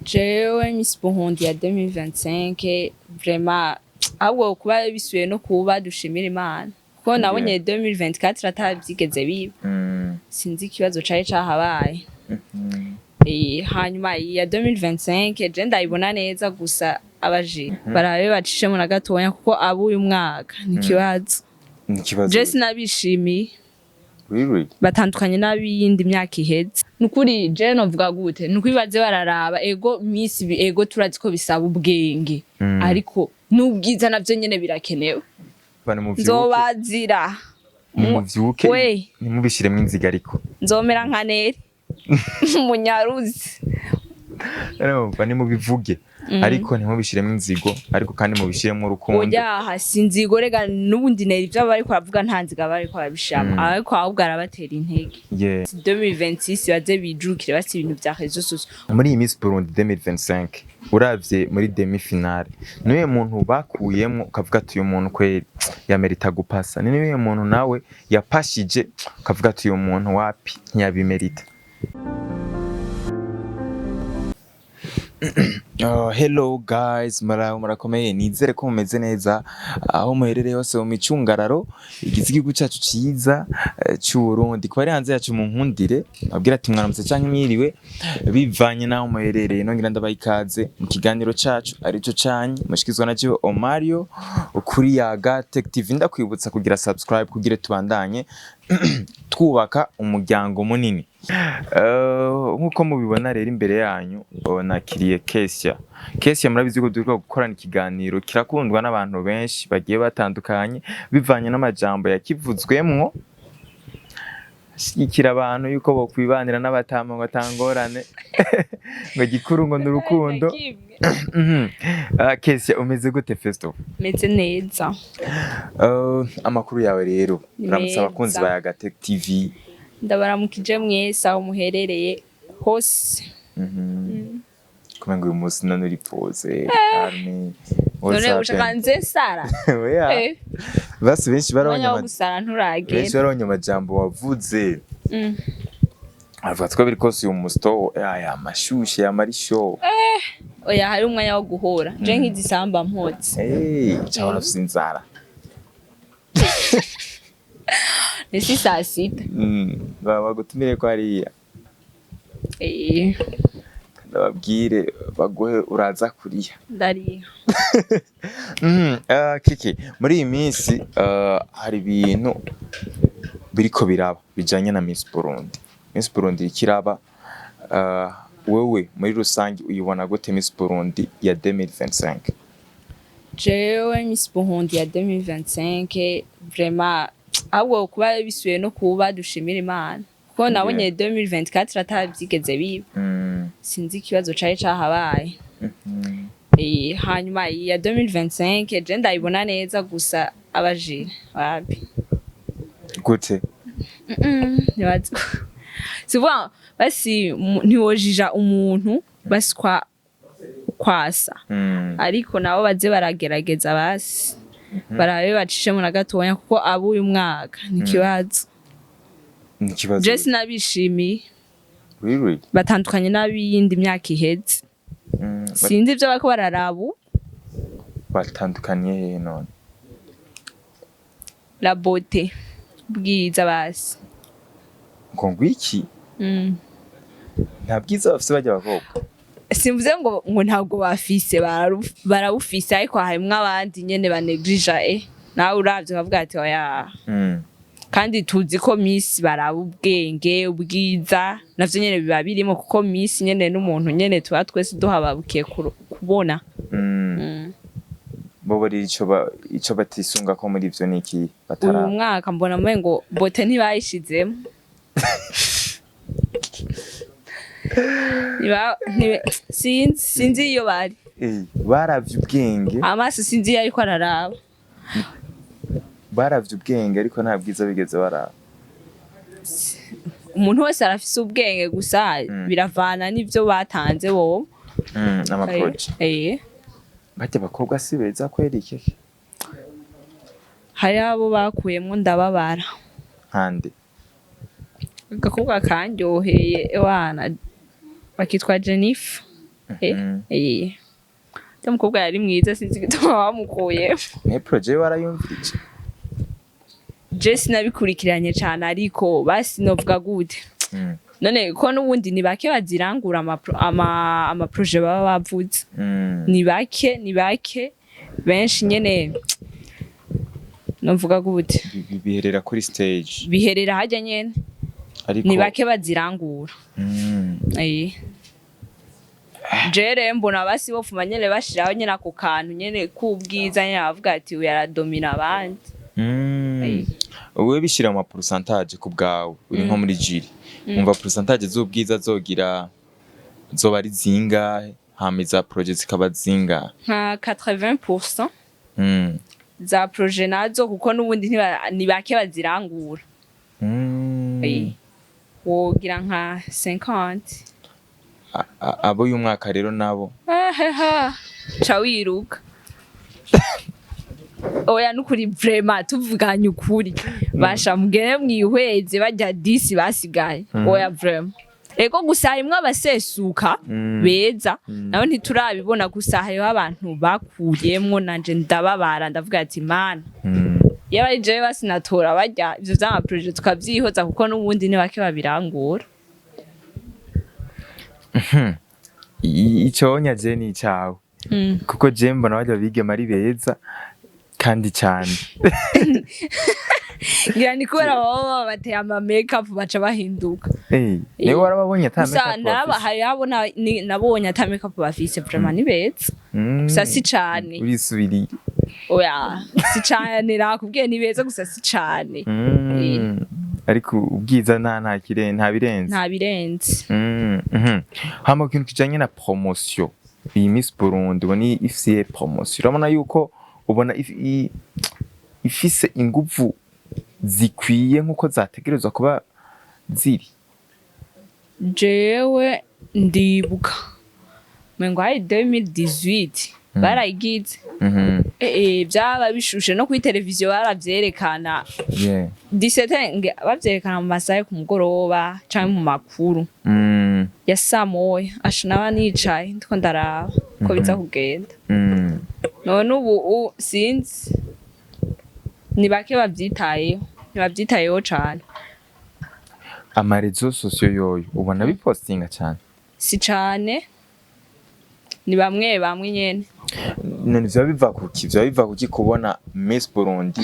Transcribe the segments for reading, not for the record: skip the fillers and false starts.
Jewe Miss Burundi ya 2025, vraiment, ahubwo kuba bisubiye no kuba, dushimira Imana, kuko nabonye 2024 atavyigeze biba. Sinzi ikibazo cari cahabaye. Hanyuma iya 2025 je ndayibona neza, gusa abaje barabe bacishemo na gatonya, kuko abo uyu mwaka ni ikibazo. Ni ikibazo. Je sinabishimiye. Really? Batandukanye n'abiyindi myaka iheze. Nukuri je novuga gute, nukuri baze bararaba. Ego Miss ego turazi ko bisaba ubwenge, ariko n'ubwiza navyo nyene birakenewe. Bana muvyuke. Nzobazira. Nimuvyuke. We. Ntimubishiremo inziga ariko. Nzomera nka Neri Munyaruzi. Urumva, nimubivuge ariko ntimubishiremo inzigo, ariko kandi mubishiremo urukundo. Oya, sinzigo rega, n'ubundi Neri ivyo bariko baravuga nta nziga bariko barabishiramo, ariko ahubwo arabatera intege. 2026 baze bijukire basi ibintu vya réseaux sociaux. Muri iyi Miss Burundi 2025, uravye muri demi finale, niwe muntu bakuyemwo ukavuga ati: "Uyu muntu kweri yamerita gupasa"? Ni niwe muntu nawe yapashije ukavuga ati: "Uyu muntu wapi, ntiyabimerita"? Oh, hello guys, muraho, murakomeye? Nizere ko mumeze neza aho muherereye hose mu micungararo igize igihugu cacu ciza c'u Burundi. Kuba ari hanze yacu, mu nkundire abwira ati mwaramutse canke mwiriwe bivanye n'aho muherereye. Nongera ndabaha ikaze mu kiganiro cacu arico canyu mushikizwa na jewe Omario kuri Yaga Tech TV. Ndakwibutsa kugira subscribe kugira tubandanye twubaka umuryango munini. Nk'uko mubibona rero imbere yanyu, nakiriye Kesia. Kesia, murabizi ko duheruka gukorana ikiganiro kirakundwa n'abantu benshi bagiye batandukanye bivanye n'amajambo yakivuzwemwo, ashigikira abantu yuko bokwibanira n'abatama ngo atangorane, ngo gikuru ngo n'urukundo. Kesia, umeze gute festo? Meze neza. Amakuru yawe rero? Ni Uramutse abakunzi meza. ba Yaga Tech TV. Ndabaramukije mwese aho muherereye hose. Kumenga uyu munsi none uri pose calme. None ushaka nze nsara? Oya. Basi benshi barabonye Umwanya wo gusara nturagera. Benshi barabonye amajambo wavuze. Avuga two biri kose uyu musto aya mashushe yamara ishow. Oya, hari umwanya wo guhora, je nk'izisamba mpotse. Eh, cyabona ufise inzara. Nisi saa 6. Baba bagutumire ko hariya. Ndababwire baguhe, uraza kuriya. Ndariha. Kiki, muri iyi minsi hari ibintu biriko biraba bijanye na Miss Burundi. Miss Burundi ikiraba, wewe muri rusange uyibona gute Miss Burundi ya 2025? Jewe Miss Burundi ya 2025, vraiment, ahubwo kuba bisubiye no kuba, dushimira Imana, kuko nabonye 2024 atavyigeze biba. Sinzi ikibazo cari cahabaye. Hanyuma iya 2025 je ndayibona neza, gusa abajire wapi. Gute? Ntibazi souvent basi ntiwojija umuntu basi kwa kwasa, ariko nabo baze baragerageza basi barabe bacishemo na gatonya, kuko abo uyu mwaka ni ikibazo. Ni ikibazo. Je sinabishimiye. Really? Batandukanye n'abiyindi myaka iheze. Sinzi ivyo bariko bararaba ubu. Batandukaniye hehe none? La beauté, ubwiza basi. Ngo ngwiki? Nta bwiza bafise bajya abakobwa? Simvuze ngo ntabwo bafise, barabufise, ariko harimwo abandi nyene banegrija, nawe uravye ukavuga ati: "Oya." Kandi tuzi ko Miss baraba ubwenge, ubwiza navyo nyene biba birimo, kuko Miss nyene n'umuntu nyene tuba twese duhababukiye kubona. Bo bari ico batisunga ko muri ivyo niki? Uyu Batara mwaka mbona ngo beauté ntibayishizemo. Sinzi iyo bari. Baravye ubwenge. Amaso sinzi iyo ariko araraba. Baravye ubwenge ariko nta bwiza bigeze baraba. Umuntu wese arafise ubwenge, gusa biravana n'ivyo batanze bobo. Ama projet. Barya abakobwa si beza kweri, keke? Hari abo bakuyemwo ndababara. Nkande? Agakobwa kanryoheye ewana, bakitwa Jennifer. Ujya mukobwa yari mwiza, sinzi igituma bamukuye. Ne projet warayumvirije? Je sinabikurikiranye cane, ariko basi novuga gute? None ko n'ubundi ni bake bazirangura ama projet baba bavuze. Ni bake, ni bake, benshi nyene novuga gute? Biherera kuri stage. Biherera hajya nyene. Ariko Ni bake bazirangura. Jere mbona basi bopfuma nyene bashiraho nyene ako kantu nyene k'ubwiza nyene, bavuga ati uyu aradomina abandi. Wowe bishira mu pourcentage ku bwawe, uri nko muri jury, umva pourcentage z'ubwiza zogira zoba ari zingahe, hama iza projet zikaba zingahe? Nka 80% za projet nazo, kuko n'ubundi ni bake bazirangura. Wogira nka 50. Abo uyu mwaka rero nabo? Aheha, ca wiruka. Oya, nukuri, vraiment tuvuganye ukuri, basha mugere mwihweze barya 10 basigaye. Oya, vraiment, ego, gusa harimwo abasesuka beza. Nabo ntiturabibona, gusa hariho abantu bakuyemwo nanje ndababara, ndavuga ati mana, iyo ari jewe basinatora barya ivyo vy'ama projet tukavyihoza, kuko n'ubundi ni bake babirangura. Iconya je ni icawe, kuko je mbona barya bigeme ari beza kandi cane. Ngira ni kubera baba babateye ama make up baca bahinduka. Niwe warababonye ata Gusa make up naba bafise? hari abo nabonye ata make up bafise, vraiment ni beza. Gusa si cane. Urisubiriye. Oya, si cane, nakubwiye ni beza, gusa si cane. Ariko ubwiza nta birenze. Nta birenze. Hama ku kintu kijanye na promotion, iyi Miss Burundi ubona ifise promotion, urabona yuko ubona ifise inguvu zikwiye nkuko zategerezwa kuba ziri? Jewe ndibuka mengo hari 2018 barayigize. Vyaba bishushe no kuri televiziyo baravyerekana. 17 bavyerekana mu masaha yo ku mugoroba canke mu makuru ya saa moya. Asha, naba nicaye ndiko ndaraba ko biza kugenda. None ubu sinzi, ni bake bavyitayeho, ntibavyitayeho cane. Ama réseaux sociaux yoyo ubona bipostinga cane? Si cane, ni bamwe bamwe nyene. None vyoba biva kuki, vyoba biva kuki kubona Miss Burundi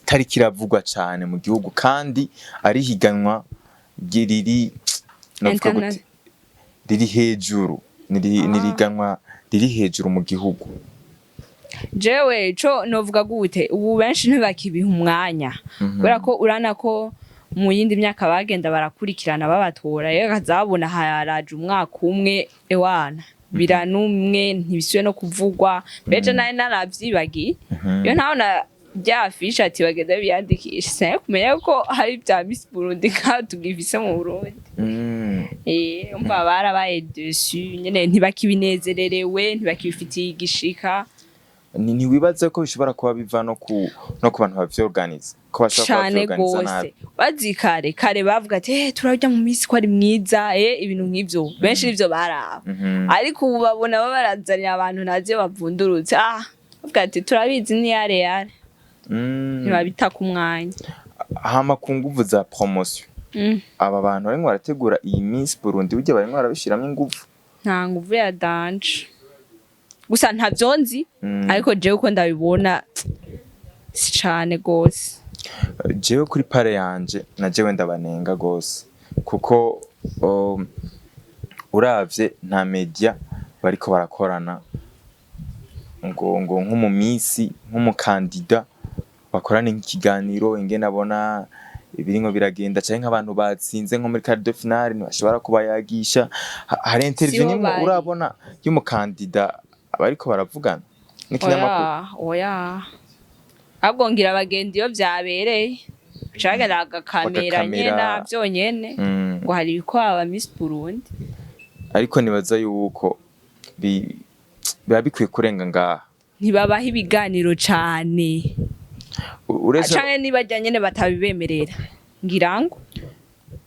itariko iravugwa cane mu gihugu, kandi ari higanwa riri, novuga gute, riri hejuru, ni higanwa riri hejuru mu gihugu? Jewe ico novuga gute, ubu benshi ntibakibiha umwanya, kubera ko urana ko mu yindi myaka bagenda barakurikirana babatora, rero akazabona haraje umwaka umwe, ewana biranumwe, ntibisubiye no kuvugwa. Mbeje nawe naravyibagiye, iyo ntabona rya fiche ati bagenda biyandikisha, sinari kumenya ko hari ibya Miss Burundi nkaho tugifise mu Burundi. Umva barabaye déçus nyene, ntibakibinezererewe, ntibakibifitiye igishika. Ntiwibaze ko bishobora kuba biva no ku bantu bavyorganiza, ko bashobora kuba Cane bavyorganiza gose. nabi? Bazi kare kare bavuga ati turarya mu minsi ko ari mwiza, ibintu nk'ivyo, benshi nivyo baraba. Ariko ubu babona baba barazanira abantu ntazi iyo bavundurutse, bavuga ati turabizi ni yare yare. Ntibabita ku mwanya. Hama ku nguvu za promotion, aba bantu barimwo barategura iyi Miss Burundi, burya barimwo barabishiramwo inguvu? Nta nguvu ya danger, gusa ntavyo nzi. Ariko jewe uko ndabibona si cane gose. Jewe kuri part yanje na jewe ndabanenga gose, kuko uravye nta media bariko barakorana ngo nko mu misi nk'umukandida bakorane nk'ikiganiro ingene abona ibirimwo biragenda, canke nk'abantu batsinze nko muri quart de finale ntibashobora kubayagisha. Hari interview Siho nimwe bari. urabona y'umukandida bariko baravugana n'ikinyamakuru? Oya, oya, ahubwo ngira bagenda iyo vyabereye, cagenda bagakamera Bagakamera. nyene vyonyene, ngo hari ibikwaba Miss Burundi. Ariko nibaza yuko biba bikwiye kurenga ngaha. Ntibabaha ibiganiro cane. Uretse Canke nibajya nyene batabibemerera, ngira ngo.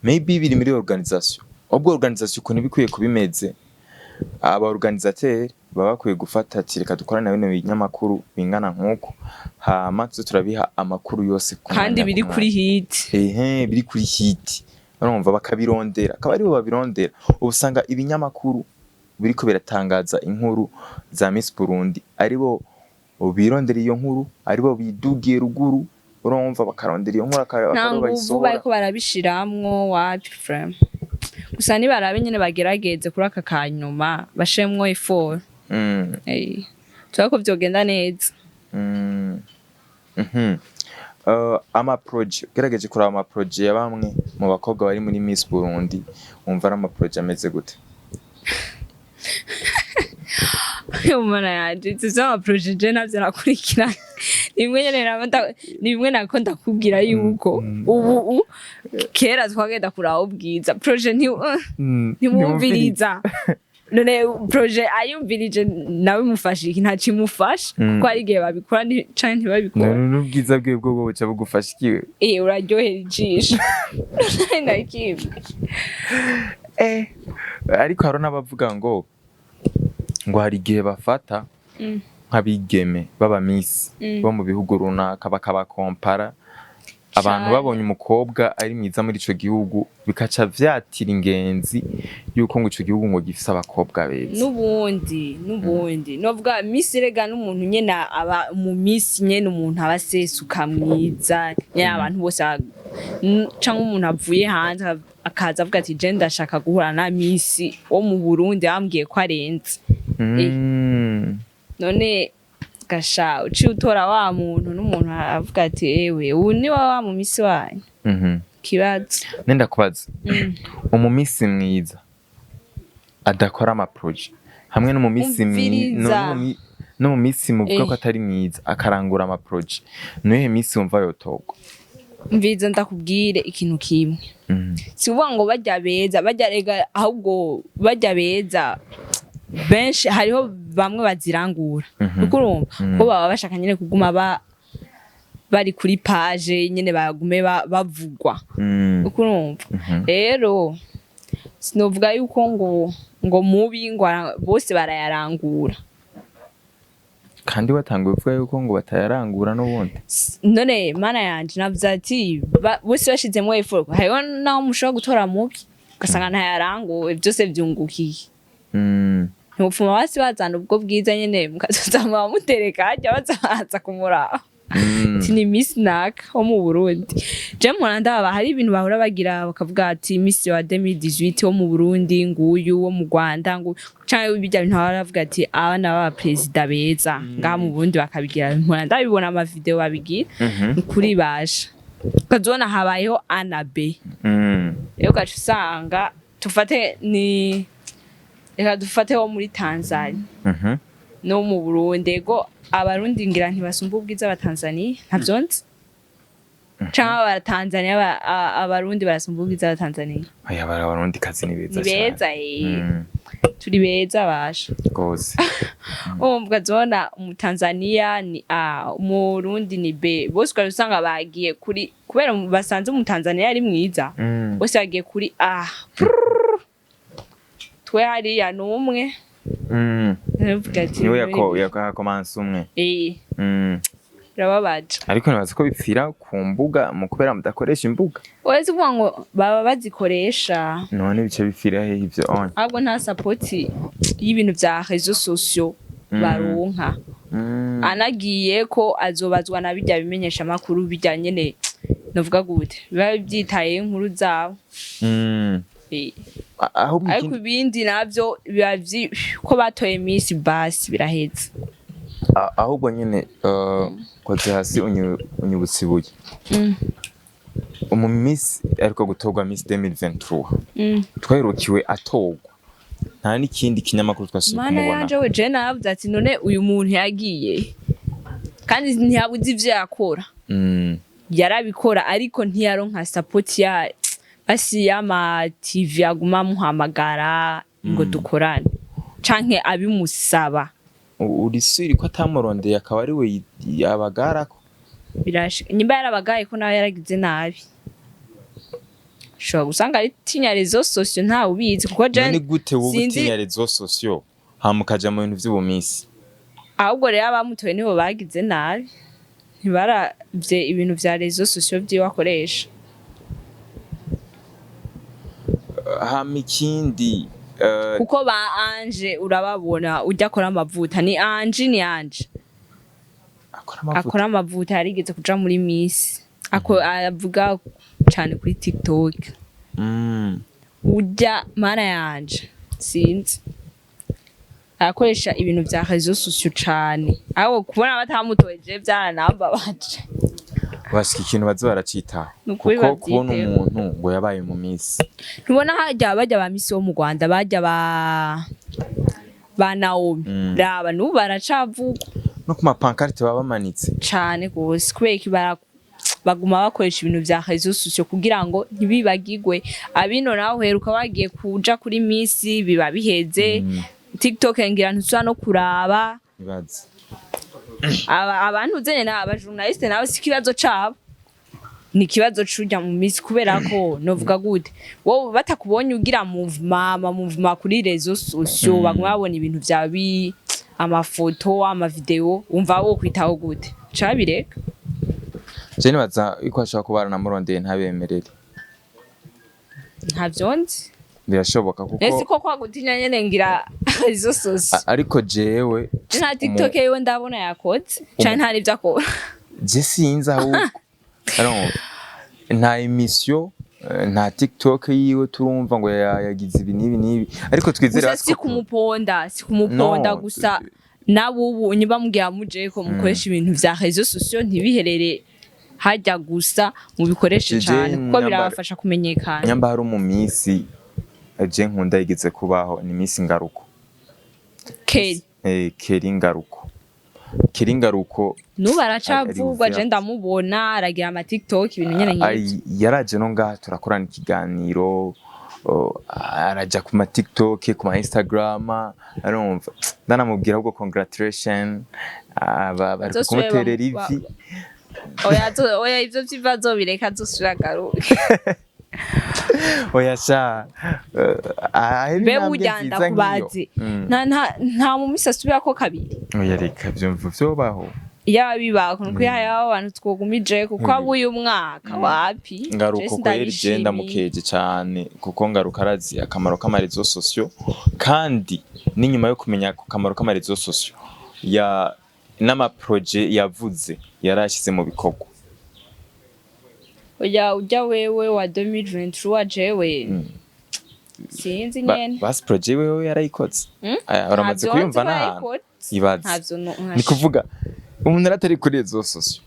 Maybe biri muri organisation. Ubwo organisation ukuntu bikwiye kubimeze, aba organisateur baba bakwiye gufata ati: "Reka dukorane na bino binyamakuru bingana nk'uko, hama tuze turabiha amakuru yose ku Kandi mwanya biri ku kuri mwanya." hit. Ehe, biri kuri hit, urumva bakabirondera, akaba aribo babirondera. Ubu usanga ibinyamakuru biriko biratangaza inkuru za Miss Burundi aribo birondera iyo nkuru, aribo bidugiye ruguru, urumva bakarondera iyo nkuru, Nta akaba aribo nguvu bayisohora. Bariko barabishiramwo wapi frame. Gusa nibarabe nyene bagerageze kuri aka kanyuma bashiremwo effort. Turabona ko vyogenda neza. Ama projet, ugerageje kuraba ama projet ya bamwe mu bakobwa bari muri Miss Burundi, wumva ari ama projet ameze gute? Mana yanje, ivyo vy'ama projet je ntavyo nakurikirana. Ni bimwe nyene ni bimwe nako ndakubwira yuko ubu kera twagenda kuraba ubwiza, projet ntiwumviriza. None projet ayumvirije nawe imufasha iki? Ntaco imufasha, kuko hari igihe babikora canke ntibabikora. None n'ubwiza bwiwe bwo buca bugufasha ikiwe? Eh, uraryohera ijisho na kimwe. Ariko hari n'abavuga ngo hari igihe bafata nk'abigeme b'aba miss bo mu bihugu runaka bakabakompara, abantu babonye umukobwa ari mwiza muri ico gihugu, bikaca vyatira ingenzi yuko ngo ico gihugu ngo gifise abakobwa beza. N'ubundi novuga miss rega n'umuntu nyene aba mu miss nyene, umuntu aba asesuka mwiza nyene, abantu bose canke umuntu avuye hanze akaza avuga ati: "Je ndashaka guhura na miss wo mu Burundi, bambwiye ko arenze." None gasha uciye utora wa muntu, n'umuntu avuga ati: "Ewe, ubu ni wa mu miss wanyu." Kibazo. Nenda kubaza, umu miss mwiza adakora ama projet hamwe no mu miss Umviriza. no mu miss muvuga ko atari mwiza akarangura ama projet, nihe miss wumva yotorwa? Mviza ndakubwire ikintu kimwe. Si ukuvuga ngo bajya beza bajya rega, ahubwo bajya beza benshi hariho bamwe bazirangura, kuko urumva ko baba bashaka nyine kuguma bari kuri page nyine, bagume bavugwa, kuko urumva rero sinovuga yuko ngo mubi ngo bose barayarangura. Kandi watanguye uvuga yuko ngo batayarangura n'ubundi. None mana yanje, navuze ati bose bashizemo effort, hariho naho mushobora gutora mubi ugasanga ntayaranguwe, byose vyungukiye. Ntupfuma basi bazana ubwo bwiza nyene, mukazoza mutereka harya, baza baza kumuraba ati: "Ni Miss naka wo mu Burundi." Je mpora ndaba hari ibintu bahora bagira, bakavuga ati: "Miss wa 2018 wo mu Burundi nguyu, wo mu Rwanda ngo", canke bijya bintu bahora bavuga ati: "Abana b'aba perezida beza ngaha mu Burundi", bakabigira. Mpora ndabibona ama video babigira. Ni kuri basha ukazibona habayeho A na B. Rero ugaca usanga tufate ni reka dufate wo muri Tanzania no mu Burundi. Ego, Abarundi ngira ntibasumba ubwiza abatanzania, ntavyo nzi, canke Abatanzania Abarundi barasumba ubwiza abatanzania. Oya, bari Abarundi kazi ni beza. Ni beza, eh. Turi beza basha. Gose. Umva, ukazibona Umutanzania ni A, Umurundi ni B, bose ugaca usanga bagiye kuri kubera basanze Umutanzania ari mwiza. Bose bagiye kuri A. Prrrr. Twe hariya n'umwe. Ndavuga ati Niwe yakomanse umwe. Eh, birababaje. Ariko nibaza ko bipfira ku mbuga, mu kubera mudakoresha imbuga. Uretse kuvuga ngo baba bazikoresha. None bice bipfira hehe ivyo onye? Ahubwo nta support y'ibintu vya réseaux sociaux baronka. Anagiye ko azobazwa na bijya bimenyesha amakuru bijya nyene, novuga gute, biba byitaye inkuru zabo. Eh, Ahubwo ariko ibindi navyo biba ko batoye Miss basi biraheze. Ahubwo nyene koze hasi unyibutsa ibuye. Umu Miss ariko gutorwa Miss 2023, twaherukiwe atorwa, nta n'ikindi kinyamakuru twasubiye Mana kumubona. yanje we, je naravuze ati: "None uyu muntu yagiye kandi ntiyabuze ivyo yakora." Yarabikora ariko ntiyaronka support ya basi y'ama TV aguma amuhamagara ngo dukorane canke abimusaba. Uri siri ko atamurondeye akaba ari we yabagarako? Birashika nyimba yarabagaye ko nawe yaragize nabi. Ushobora gusanga ari tinya réseaux sociaux, ntawe ubizi, kuko je None gute wowe sinzi. utinya réseaux sociaux hama ukaja mu bintu vy'ubu miss? Ahubwo rero abamutoye nibo bagize nabi, ntibaravye ibintu vya réseaux sociaux vyiwe akoresha. Hama ikindi Kuko ba Ange urababona, ujya akora amavuta ni Ange, ni Ange. Akora amavuta? Akora amavuta, yarigeze kuja muri Miss. Ako avuga cane kuri TikTok. Ujya mana yanje, sinzi, arakoresha ibintu vya réseaux sociaux cane. Ahubwo kubona batamutoye je vyaranambabaje. Bashika ikintu baza baracitaho. Ni ukuri. Kuko kubona Bavyiteho. umuntu ngo yabaye mu miss. Ntubona harya bajya ba Miss wo mu Rwanda, bajya ba Naomi? Raba n'ubu baracavugwa. No ku ma pancartes baba bamanitse. Cane gose. Kubera iki? Baguma bakoresha ibintu vya réseaux sociaux kugira ngo ntibibagirwe. Abino nawe uheruka bagiye kuja kuri Miss, biba biheze. TikTok ngira ntusubira no kuraba. Ibaze. Abantu uzenye na aba journaliste nabo si ikibazo cabo, ni ikibazo c'urya mu Miss, kubera ko novuga gute, wowe batakubonye ugira mouvement, ama mouvement kuri réseaux sociaux, baguma babona ibintu vyawe amafoto, amavideo, wumva wo kwitaho gute? Cabireka. Je nibaza yuko ashobora kuba baranamurondeye ntabemerere. Ntavyo nzi. Birashoboka kuko Ese ko kwa gutinya nyene ngira réseaux sociaux. Ariko jewe Je nta TikTok yiwe ndabona yakoze canke nta n'ivyo akora. Je sinzi ahubwo. Urumva, nta émission, nta TikTok yiwe turumva ngo yagize ibi n'ibi n'ibi, ariko twizere Gusa basi si ko kumuponda, si kumuponda. No, Gusa nabo ubu niba mugira muje ko mukoresha ibintu vya réseaux sociaux, ntibiherere hajya gusa, mubikoreshe Jeje cane kuko birabafasha kumenyekana. Nyamba hari umu miss je nkunda yigeze kubaho, ni Miss Ngaruko. Kelly? Kelly Ngaruko, Kelly Ngaruko. N'ubu aracavugwa. Ari Je ndamubona aragira ama TikTok, ibintu nyene nk'ivyo. Yaraje no ngaha turakorana ikiganiro, araja ku ma TikTok, ku ma Instagram, arumva ndanamubwira ahubwo congratulation, aba bari Azosubire kumuterera ivi. Oya, oya, ivyo vyiva azobireka, azosubira agaruke. Oya sha, ahera Mbe intambwe burya nziza nk'iyo. ndakubaze, nta mu misi asubirako kabiri? Oya reka, vyumva vyobaho. Yaba bibaho nuko yaba abantu twogumije, kuko abo uyu mwaka wapi. Ngaruko Je kweri je sindabishimiye. Ndamukeje cane kuko Ngaruka arazi akamaro k'ama réseaux sociaux, kandi n'inyuma yo kumenya ku kamaro k'ama réseaux sociaux ya n'ama projets yavuze yarayashyize mu bikorwa. Oya, ujya wewe wa 2023 jewe sinzi nyene. Basi projet wewe yarayikoze. Aya, uramaze Ntavyo kuyumva nzi ko n'ahantu? yayikoze. Ibaze. Ntavyo Ni kuvuga umuntu aratari kuri réseaux sociaux.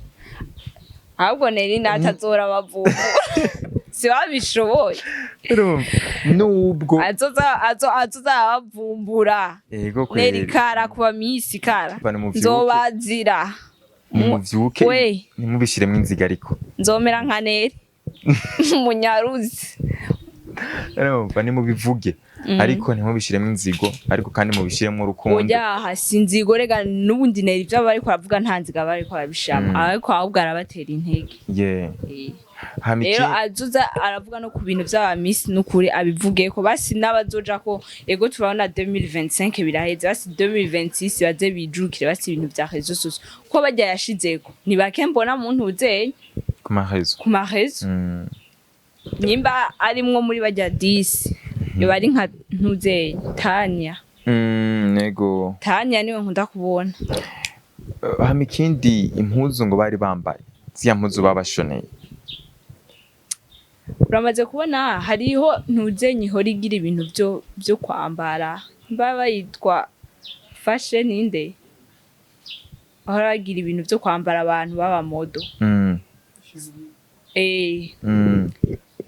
Ahubwo neri natazora bavuga si babishoboye. Urumva nubwo Azoza azoza abavumbura. Ego Neri kweri. kara kuba miss kara. Bana muvyuke. Nzobazira. Nimuvyuke. We. Ntimubishiremo inziga ariko. Nzomera nka Neri munyaruzi. Urumva nimubivuge, ariko ntimubishiremo inzigo, ariko kandi mubishiremo urukundo. Oya, sinzigo rega, n'ubundi Neri ivyo aba ariko aravuga nta nziga aba ariko arabishiramo, ariko ahubwo arabatera intege. Hama Rero azoza aravuga no ku bintu vy'aba miss, n'ukuri abivuge ko basi n'abazoja ko ego turabona 2025 biraheze, basi 2026 baze bijukire basi ibintu vya réseaux sociaux, ko barya yashizeko ni bake mbona mu ntuzenya. Ku ma réseaux. Ku ma réseaux. Nimba arimwo muri barya 10, yoba ari nka ntuzenya Tanya. Ego. Tanya niwe nkunda kubona. Hama ikindi, impuzu ngo bari bambaye, ziriya mpuzu babashoneye. Uramaze kubona hariho ntuzenya ihora igira ibintu vyo kwambara, mba bayitwa fashion inde, ahora bagira ibintu vyo kwambara abantu baba modèle.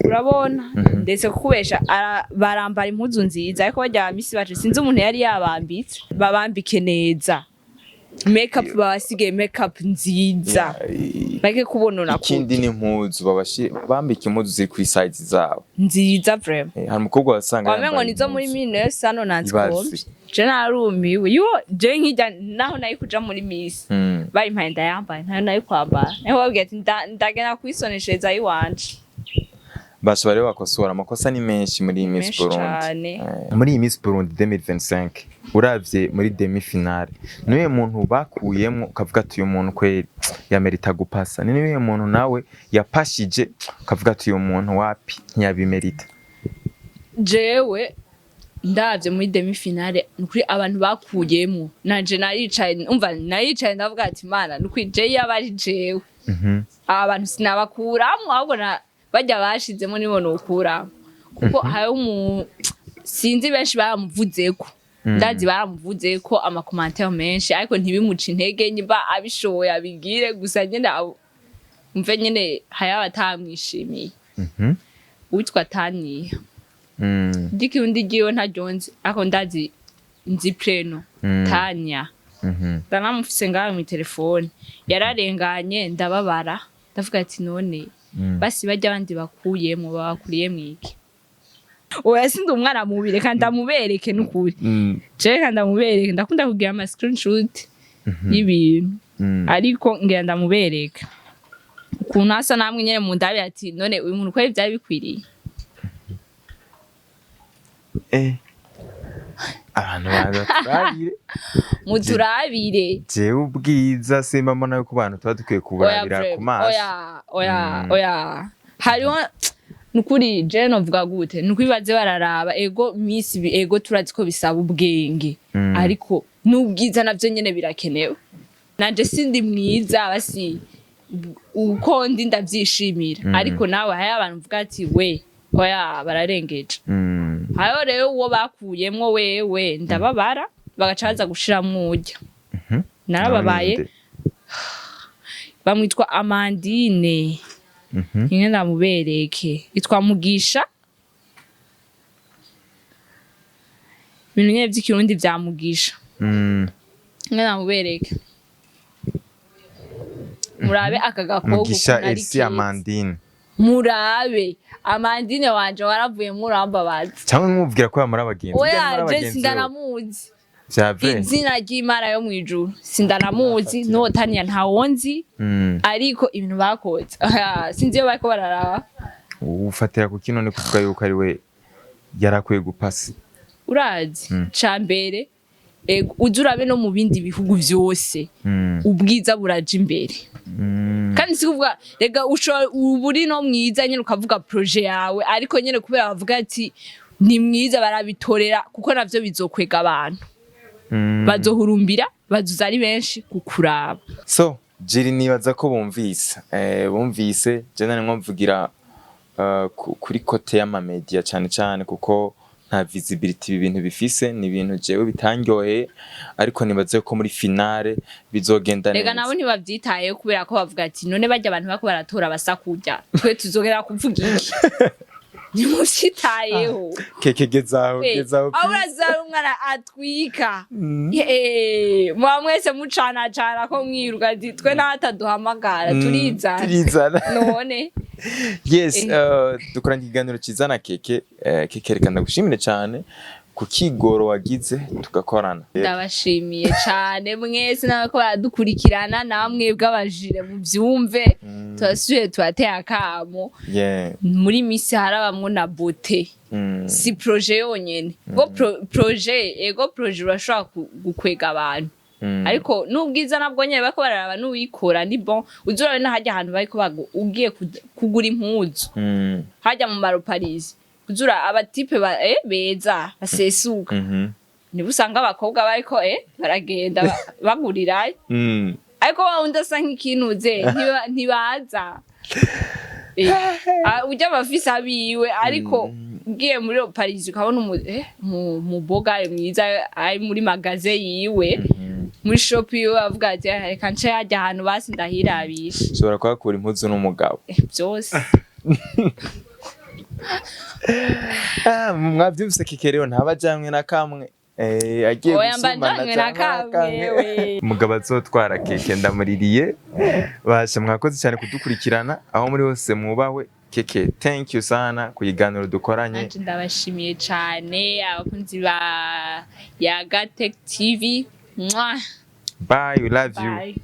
Urabona, ndetse kukubesha barambara impuzu nziza, ariko barya ba miss bacu sinzi umuntu yari yabambitse. Babambike neza, makeup babasigaye makeup nziza, bareke kubonona. Ikindi ni impuzu bambika impuzu ziri kuri size zabo. Nziza vraiment. Hari umukobwa wasanga Wamengo yambaye nizo muri impuzu. 1990. Ibaze. Kombi je narumiwe yo, je nkijya naho nayo kuja muri miss, bayimpaye ndayambaye, ntayo nayo kwambara, naho babwiye ati ndagenda kwisoneshereza iwanje. Basha rero bakosora, amakosa ni menshi muri iyi Miss Menshi Burundi. cane. Muri iyi Miss Burundi 2025, uravye muri demi finale, niwe muntu bakuyemwo ukavuga ati uyu muntu kweri yamerita gupasa? Ni niwe muntu nawe yapashije ukavuga ati uyu muntu wapi, ntiyabimerita? Jewe ndavye muri demi finale, nukuri abantu bakuyemwo nanje naricaye, umva, naricaye ndavuga ati mana, nukuri je yaba ari jewe, aba bantu sinabakuramwo, ahubwo na barya bashizemo nibo nokuramwo, kuko hariho umu sinzi, benshi baramuvuzeko, ndazi baramuvuzeko ama commentaires menshi, ariko ntibimuce intege. Niba abishoboye abigire, gusa nyene umve nyene hariho abatamwishimiye. Uwitwa Taniya, ry'ikirundi ryiwe ntaryonzi, ariko ndazi nzi prénom. Tanya. Ndanamufise ngaho mw'itelefone. Yararenganye ndababara, ndavuga ati none basi barya abandi bakuyemwo babakuriyemwo iki? Oya, sindi umwana mubi, reka ndamubereke n'ukuri. Jewe reka ndamubereke, ndakunda kugira ama screenshot y'ibintu, ariko ngira ndamubereka ukuntu asa, namwe nyene mundabe ati none uyu muntu kweri vyari bikwiriye? Abantu baturabire. Muturabire. Jewe ubwiza simba mbona yuko abantu tuba dukwiye Oya, kuburabira ku vraiment, maso. Oya, oya, oya, hariho nukuri je novuga gute, nukuri baze bararaba. Ego Miss ego turazi ko bisaba ubwenge, ariko n'ubwiza navyo nyene birakenewe. Nanje sindi mwiza, basi uko ndi ndavyishimira, ariko nawe hariho abantu mvuga ati we oya, bararengeje. Hariho rero uwo bakuyemwo wewe ndababara, bagaca baza gushiramwo urya. Narababaye. Ninde? Bamwitwa Amandine. Imwe ndamubereke, itwa Mugisha, ibintu nyene vy'ikirundi vya Mugisha. Imwe ndamubereke, murabe aka gakobwa Mugisha ukuntu ari Elsie keza. Amandine. Murabe Amandine wanje, waravuyemwo urambabaza. Cyangwa mwumvira ko yamara abagenzi. Oya, Burya nimara je abagenzi. sindanamuzi. Vya vrai. Izina ry'Imana yo mw'ijuru, sindanamuzi, n'uwo Taniya ntawonzi, ariko ibintu bakoze, sinzi iyo bariko bararaba. Ufatira ku kino ni kuvuga yuko ari we yarakwiye gupasa? Urazi, ca mbere, ego, uze urabe no mu bindi bihugu vyose, ubwiza buraja imbere. Kandi si kuvuga rega ushobora uba uri no mwiza nyene ukavuga projet yawe, ariko nyene kubera bavuga ati ni mwiza, barabitorera, kuko navyo bizokwega abantu, bazohurumbira, bazoza ari benshi kukuraba. So jiri nibaza ko bumvise, bumvise. Je nari mvugira kuri côté y'ama media cyane cyane, kuko nta visibility ibi bintu bifise. Ni ibintu jewe bitandyoheye, ariko nibaze ko muri finale bizogenda Rega neza. Nabo ntibavyitayeho kubera ko bavuga ati none barya abantu bariko baratora basa kurya, twe tuzogera kuvuga iki? Ntimuvyitayeho. Keke, gezaho, gezaho. Aho uraza ari umwana atwika. Muba mwese mucanacana ko mwiruka ati twe n'ataduhamagara turizana. Turizana. None Yes. Dukoranye ikiganiro cyiza na Keke. Keke, reka ndagushimire cyane ku kigoro wagize tugakorana. Ndabashimiye cane mwese n'abako baradukurikirana, namwe bw'abajire muvyumve, turasubiye turateye akamo. Muri misi harabamwo na beauté, si projet yonyene go projet, ego projet urashobora gukwega abantu, ariko n'ubwiza nabwo nyene bariko bararaba n'uwikora ni bon. Uzi urabe n'ahajya ahantu bariko ugiye kugura impuzu, hajya mu maro Paris, uzura aba types beza basesuka, niba usanga abakobwa bariko baragenda bagurirayo, ariko wa wundi asa nk'ikinuze ntibaza. Ujya abafise abiwe, ariko ugiye muri Paris ukabona umubogare mwiza ari muri magasin yiwe, muri shop yiwe, avuga ati "Eh, reka nce hajya ahantu basi ndahirabisha." Ushobora kuhakura impuzu n'umugabo. Byose. Ah, mwavyumvise, Keke rero ntabajamwe na kamwe. Agiye Oya, mba gusumana njanywe na canke kamwe we. Umugabo azotwara Keke ndamuririye. Basha, mwakoze cyane kudukurikirana aho muri hose, mwubahwe. Keke, thank you sana ku kiganiro dukoranye. Nanje ndabashimiye cane abakunzi ba Yaga Tech TV. Mwah. Bye, we love you. Bye.